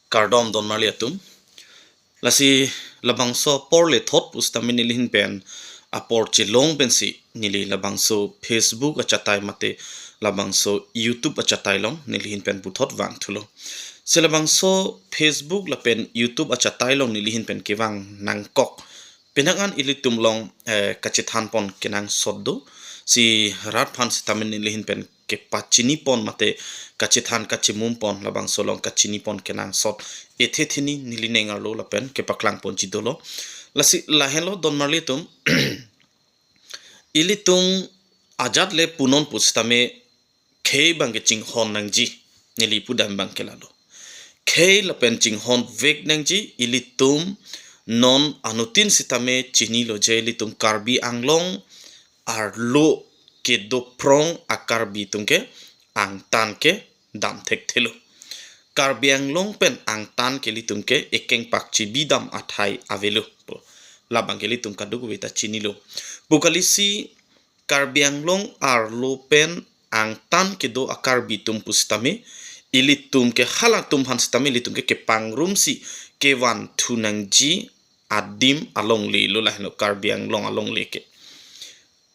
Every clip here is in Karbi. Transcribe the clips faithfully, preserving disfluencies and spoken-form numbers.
Kardom don marli atum. Lasi labangso apor le thot pusitame nelihin pen apor chelong pensi neli labangso Facebook achatai mate labangso YouTube achatai along nelihin pen puthot vangthulo. Si labangso Facebook lapen YouTube achatai along nelihin pen kevang nangkok penang an ilitum along, eh, kachethan pon kenangsot do. Si rat aphan sitame nelihin pen kepachini pon mate kachethan kachimum pon labangso along kachini pon kenangsot ethe thini neli ning arlo lapen kepaklang ponji dolo. Lasi lahenlo don marli atum. Ilitum ajat le punon pusitame khei abangke chinghon nangji, neli pudam abangke lalo. Khei lapen chinghon vek nangji. Ilitum non anuttin sitame chinilo je ilitum Karbi Anglong arlo kedo phrong a-Karbi atum ke angtan kedam thekthelo. Karbi Anglong pen angtan ke ilitum ke ekeng pakchi bidam athai avelo. Labangke ilitum kadokave ta chinilo. Pu kalisi Karbi Anglong arlo pen angtan kedo a-Karbi atum pusitame ilitum ke halatum aphan sitame ilitum ke kepangrumsi kevanthu nangji adim alongle lo lahenlo Karbi Anglong alongle ke.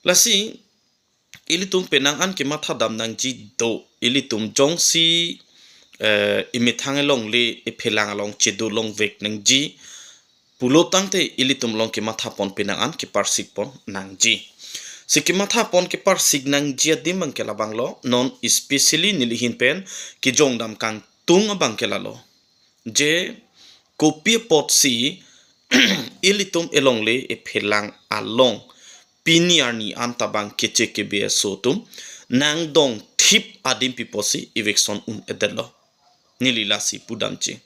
Lasi ilitum penang an kematha dam nangji do. Ilitum jongsi, eh, emethang elongle ephelang along chedo longvek nangji pulo tangte ilitum along kematha pon penang an keparsik pon nangji. Si kematha pon keparsik nangji adim abangke labanglo, non especially nelihin pen kejongdam kangtung abangke lalo. Je kopi apotsi ilitum elongle ephelang along pini arni an ta bang keche kebe aso atum nangdong thip adim pi apotsi eviction un-edetlo. Neli lasi pudamji.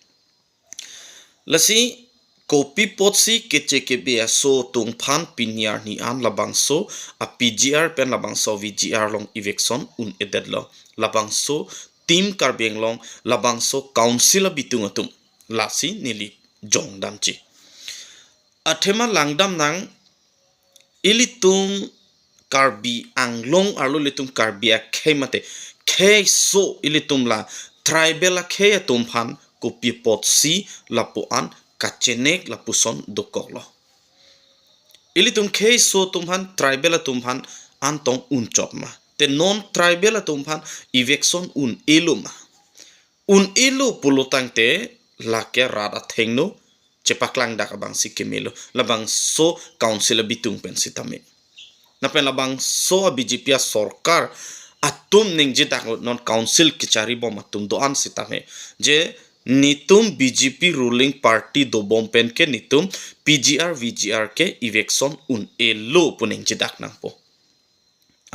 Lasi kopi apotsi keche kebe aso atum aphan pini arni an labangso a-P G R pen labangso V G R along eviction un-edetlo. Labangso Team Karbi Anglong, labangso council abitung atum. Lasi neli jongdamji. Athema langdam nang ilitum Karbi Anglong arlo ilitum Karbi akhei mate kheiso ilitum la tribal akhei atum aphan kopi apotsi lapu-an kachenek lapuson dokoklo. Ilitum kheiso atum aphan, tribal atum aphan an tong unchot ma? Te non tribal atum aphan eviction un-elo ma? Un-elo pulo tangte lake rat athengno chepaklang dak abangsi kemelo. Labangso council abitung pen sitame. Lapen labangso a-B J P asorkar atum ningje dak non council kechari bom atum do-an sitame. Je netum B J P ruling party dobom pen ke netum P G R V G R ke eviction un-elo pu ningje dak nangpo.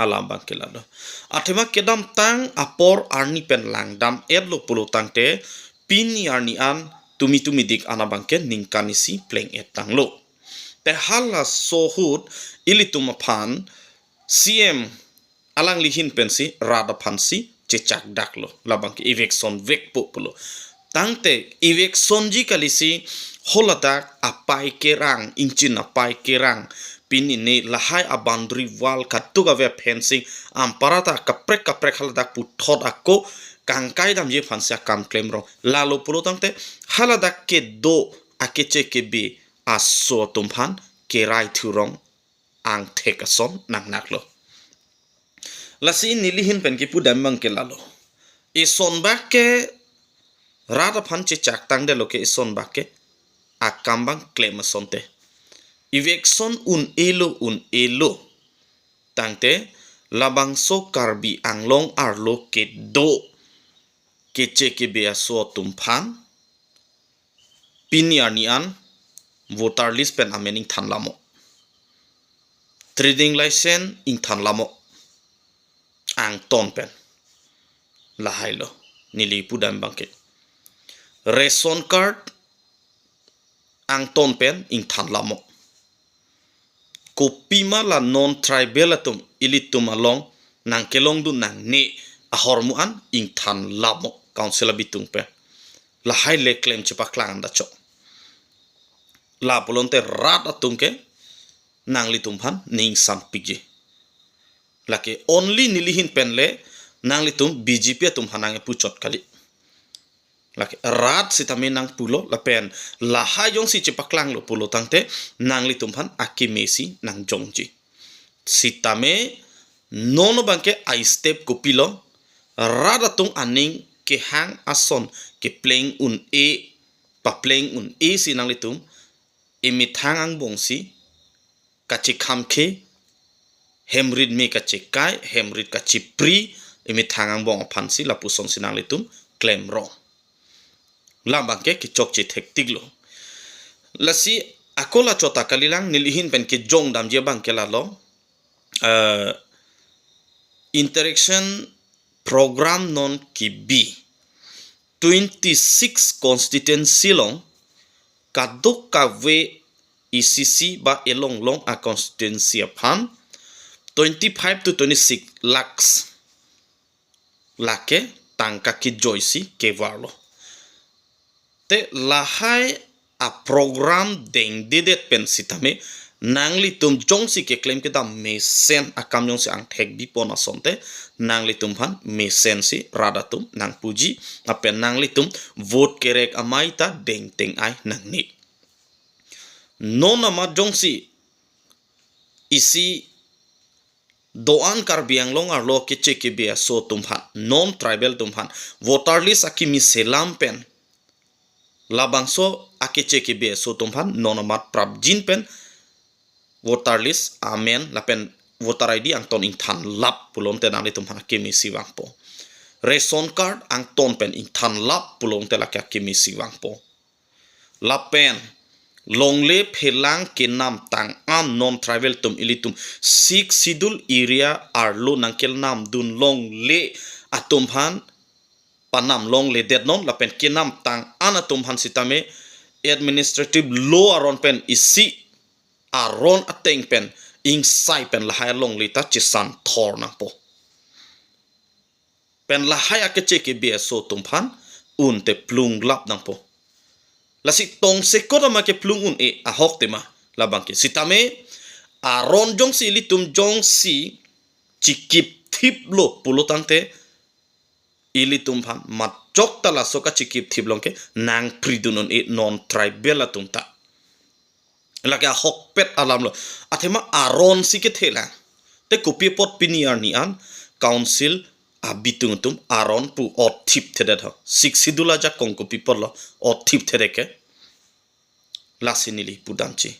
Alam abangke lalo. Athema kedamtang apor arni pen langdam-etlo pulo tangte pini arni an tumi tumi dik an abangke ningkan isi pleng-et tanglo. Te halaso ahut ilitum aphan C M alanglihin pensi rat aphansi chechak daklo. Labangke eviction vekpo pulo. Tangte evictionji kalisi haladak apai kerang, ingchin apai kerang, pini ne lahai a-boundary wall katuk ave fencing, ampara ta kaprek kaprek haladak puthot ako kangkai damji aphansi akam klemrong. Lalo pulo tangte haladak kedo akeche kebe aso atum aphan kerai thurong angthek ason nangnaklo. Lasi nelihin pen kipudam abangke lalo. Eson bak ke rat aphan chechak tangdetlo ke eson bak ke akam abang klem asonte. Eviction un-elo un-elo. Tangte labangso Karbi Anglong arlo kedo keche kebe aso atum aphan pini arni an voter list pen amen ingthan lamo. Trading license ingthan lamo. Angton pen. Lahailo. Neli pudam abangke. Ration card angton pen ingthan lamo. Kopima la non-tribal atum ilitum along nangkelongdun nangne ahormu an ingthan lamo council abitung pen. Lahai le klem chepaklang da chok. La pulote rat atum ke nanglitum aphan ningsam piji. Lake only nelihin pen le nanglitum B J P atum aphan nangkepuchot kali. Lake rat sitame nangpulo lapen lahai jongsi chepaklanglo pulo tangte nanglitum aphan akeme si nangjongji. Sitame non abangke a-step kopilo, rat atum aning kehang ason kepleng un-e, papleng un-e si nanglitum emethang angbong si kachekhamkhe, hem rit me kachekai, hem rit kachepri, emethang angbong aphan si lapuson si nanglitum klemrong. La abangke kechokche thektiklo. Lasi ako la chot ta kalilang, neli ahin pen kejongdamji abangke lalo. Eh, interaction program non kebi twenty-six constituency along, kadokave E C C ba elong long a-constituency aphan twenty-five to twenty-six lakhs lake tangka kejoi si kevarlo. Te lahai a-program dengdedet pen sitame nanglitum jongsi keklem kedam mesen akam jongsi angthek bipon asonte nanglitum aphan mesen si rat atum nangpuji, lapen nanglitum vote kerek amei ta dengteng ai nangne. Non amat jongsi isi do-an Karbi Anglong arlo keche kebe aso atum aphan, non-tribal atum aphan voter list akimi selam pen, labangso akeche kebe aso atum aphan non amat prapjin pen voter list amen lapen voter I D angton ingthanlap pulote nanglitum aphan akeme si vangpo. Ration card angton pen ingthanlap pulote lake akeme si vangpo. Lapen longle phelang kenamtang an non-tribal atum, ilitum Sixth Schedule area arlo nangkenamdun longle atum aphan panam longledetnon, lapen kenamtang an atum aphan sitame administrative law aron pen isi aron ateng pen ingsai pen lahai alongle ta chesan thor nangpo. Pen lahai akeche kebe aso atum aphan unte plunglap nangpo. Lasi tongsekot ama keplung un-e ahok tema labangke. Sitame aron jongsi ilitum jongsi chikipthiplo pulo tangte ilitum aphan machok ta laso kachikipthip along ke nangpridun un-e non-tribal atum ta. Lake ahokpet alamlo. Athema aron si kethelang. Te kopi apot pini arni an council abitung atum aron pu othipthedet ho. Sixth Schedule ajakong kopi apotlo othipthedet ke. Lasi neli pudamji.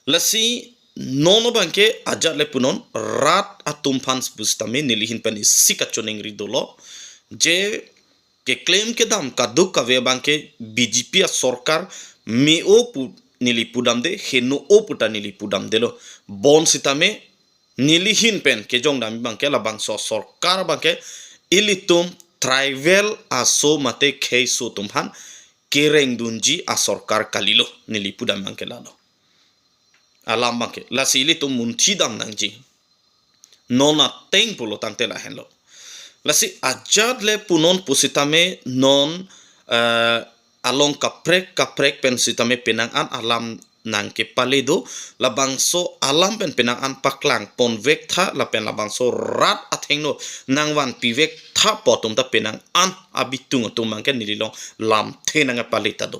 Lasi non abangke ajat le punon rat atum aphan pusitame neli ahin pen isi kachoningri dolo. Je keklem kedam kadokave abangke B J P asorkar me-o pu neli pudamde, heno-o pu ta neli pudamdelo. Bonsitame neli ahin pen kejongdam abangke labangso sorkar abangke ilitum tribal aso mate kheiso atum aphan kerengdunji asorkar kalilo, neli pudam abangke lalo. Alam abangke lasi ilitum munthidam nangji. Non ateng pulo tangte lahenlo. Lasi ajat le punon pusitame non, eh, along kaprek kaprek pen sitame penang an alam nangkepale do, labangso alam pen penang an paklangponvek tha, lapen labangso rat athengno nangvanpivek tha pu atum ta penang an abitung atum abangke neli along lamthe nangkepale ta do.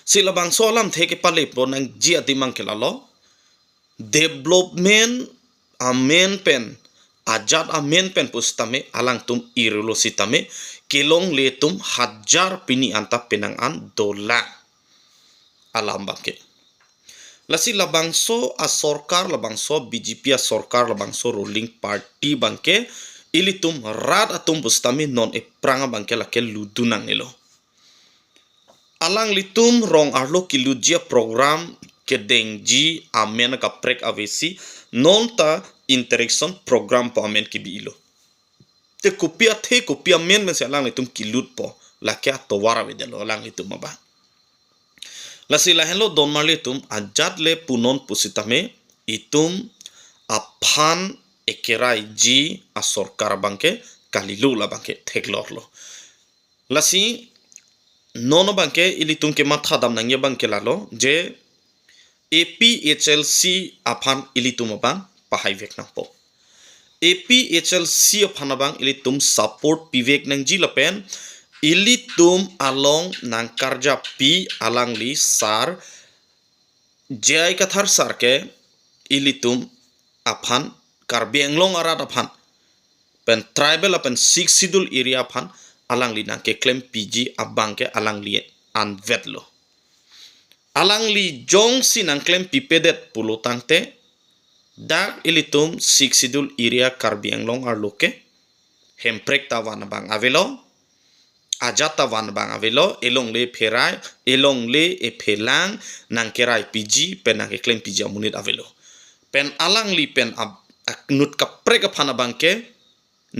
Si labangso alamthe kepalepon nangji adim abangke lalo. Development amen pen, ajat amen pen pusitame alangtum irlo sitame kelongle atum hajar pini anta penang an dolang. Alam abangke. Lasi labangso asorkar, labangso B J P asorkar, labangso ruling party abangke ilitum rat atum pusitame non ephrang abangke lake lutdun nangnelo. Alanglitum rong arlo kilutji aprogram kedengji amen kaprek avesi non ta interaction program pu amen kebi-ilo. Te kopi athe kopi amen pensi alanglitum kilutpo, lake atovar avedetlo alanglitum abang. Lasi lahenlo don marli atum, ajat le punon pusitame itum aphan ekeraiji asorkar abangke kalilo, labangke theklorlo. Lasi non abangke ilitum kemathadam nangji abangke lalo je A P H L C aphan ilitum abang pahaivek nangpo. A P H L C aphan abang ilitum support pivek nangji lapen ilitum along nangkarjapi alangli sar J I Kathar sar ke ilitum aphan, Karbi Anglong arat aphan, pen tribal lapen Sixth Schedule area aphan alangli nangkeklempiji abang ke alangli anvetlo. Alangli jongsi nangklempipedet pulo tangte, dak ilitum Sixth Schedule area Karbi Anglong arlo ke Hemprek ta van abang avelo, ajat ta van abang avelo, elongle pherai, elongle ephelang nangkeraipiji pen nangkeklempiji amonit avelo. Pen alangli pen ab-, aknut kaprek aphan abang ke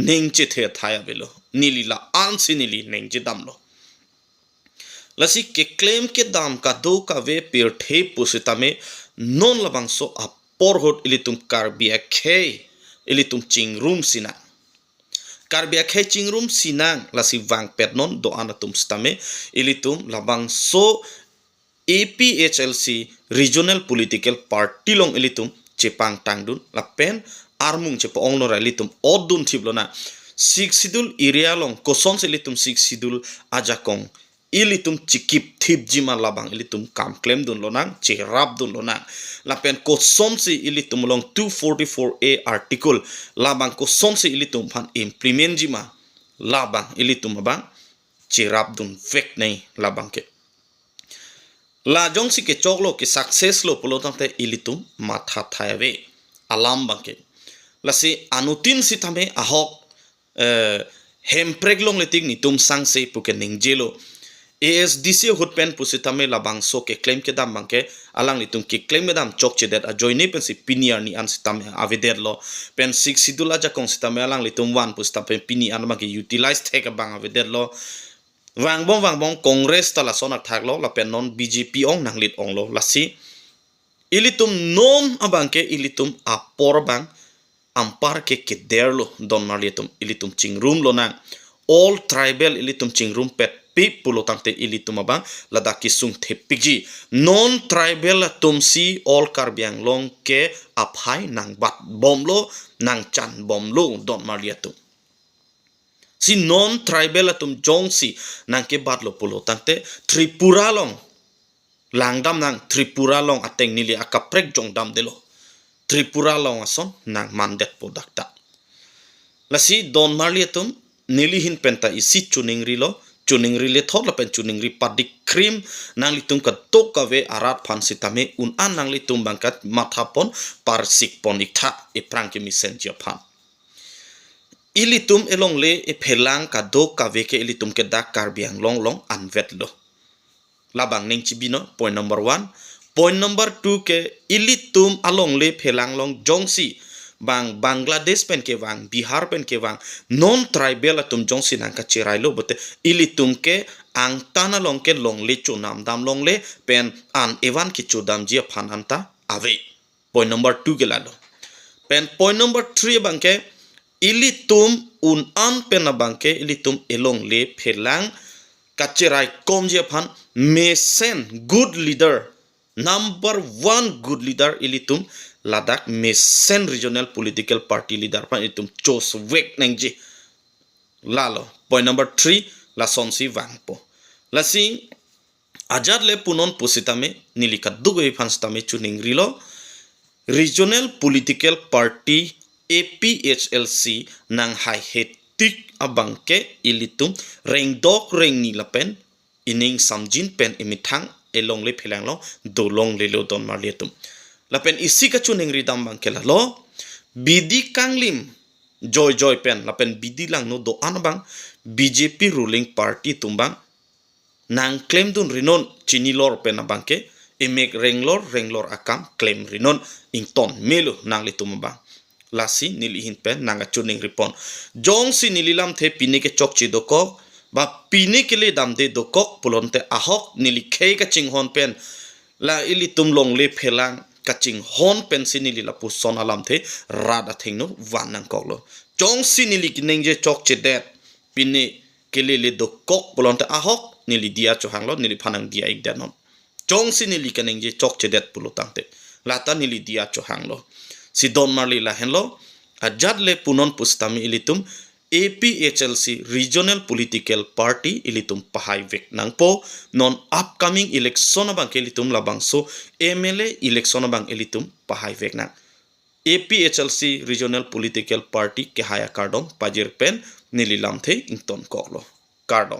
ningchethe athai avelo. Neli la-ansi neli ningchedamlo. Lasi keklem kedam kadokave pirthe pusitame non labangso apor ahut ilitum Karbi akhei ilitum chingrum sinang. Karbi akhei chingrum sinang, lasi vangpet non do-an atum sitame ilitum labangso A P H L C regional political party along ilitum chepangtangdun lapen armung chepa-ong nora ilitum otdun thip lonang. Sixth Schedule area along kosonsi ilitum Sixth Schedule ajakong ilitum chikip thipjima labang ilitum kam klemdun lonang, cherapdun lonang. Lapen kosonsi ilitum along two forty-four A article labang kosonsi ilitum aphan implementjima labang ilitum abang cherapdun vek nai labang ke. La jongsi kechoklo, ke success lo pulo tangte ilitum matha athai ave alam abang ke. Lasi anuttin sitame ahok, eh, Hemprek longle tik netum sangse pu ke ningjelo. A S D C ahut pen pusitame labangso keklem kedam abang ke alanglitum keklem kedam chokchedet ajoine pensi pini arni an sitame avedetlo. Pen Sixth Schedule ajakong sitame alanglitum van pusitame pini an abang ke utilize thek abang avedetlo. Vangbom vangbom Congress ta lason athaklo, lapen non B J P ong nanglit onglo. Lasi ilitum non abang ke ilitum apor abang anpar ke kederlo, don marli atum, ilitum chingrum lonang. All tribal ilitum chingrumpetpi pulo tangte ilitum abang ladak kesung thepikji. Non tribal atumsi all Karbi Anglong ke aphai nangbatbomlo, nangchanbomlo, don marli atum. Si non tribal atum jongsi nangkebatlo pulo tangte Tripura along langdamnang, Tripura along ateng neli akaprek jongdamdelo. Tripura along ason nangmandetpo dak ta. Lasi don marli atum, neli ahin pen ta isi choningrilo, choningri lethot lapen choningri padik krim, nanglitum kadokave arat aphan sitame un-an nanglitum abang ke mathapon, parsikpon iktha, ephrang kemesenji aphan. Ilitum elongle ephelang kadokave ke ilitum ke dak Karbi Anglong along anvetlo. Labang ning chibi non, point number one. Point number two ke ilitum alongle phelang along jongsi bang Bangladesh pen kevang, Bihar pen kevang, non tribal atum jongsi nangkacherailo pulote ilitum ke angtan along ke longle chonamdam longle pen an evan kechodamji aphan anta ave. Point number two ke lalo. Pen point number three abang ke ilitum un-an pen abang ke ilitum elongle phelang kacheraikomji aphan mesen good leader, number one good leader ilitum ladak mesen regional political party leader aphan ilitum chosvek nangji. Lalo, point number three, lasonsi vangpo. Lasi ajat le punon pusitame, neli kadokave aphan sitame choningrilo. Regional political party A P H L C nanghaihetik abang ke ilitum rengdok rengni lapen ining samjin pen emethang elongle phelang along dolonglelo don marli atum. Lapen isi kachoningridam abang ke lalo, bidi kanglim joijoi pen lapen bidi langno do-an abang B J P ruling party atum abang nangklemdunri non, chinilor pen abang ke emek renglor renglor akam klemri non, ington melo nanglitum abang. Lasi neli ahin pen nangkachoningripon. Jongsi neli lamthe pine ke chokche dokok, ba pine kele damde dokok pulote ahok neli khei kachinghon pen, la ilitum longle phelang kachinghon pensi neli lapuson alamthe rat athengno van nangkoklo. Jongsi neli keningje chokchedet, pine kelele dokok pulote ahok neli diya chohanglo, neliphan nangdiya-ikdet non. Jongsi neli kaningje chokchedet pulo tangte, lata neli diya chohanglo. Si don marli lahenlo, ajat le punon pusitame ilitum A P H L C regional political party ilitum pahai vek nangpo, non upcoming election abang ke ilitum labangso M L A election abang ilitum pahai vek nang. A P H L C regional political party kehai akardom pajir pen neli lamthe ingtonkoklo. Kardom.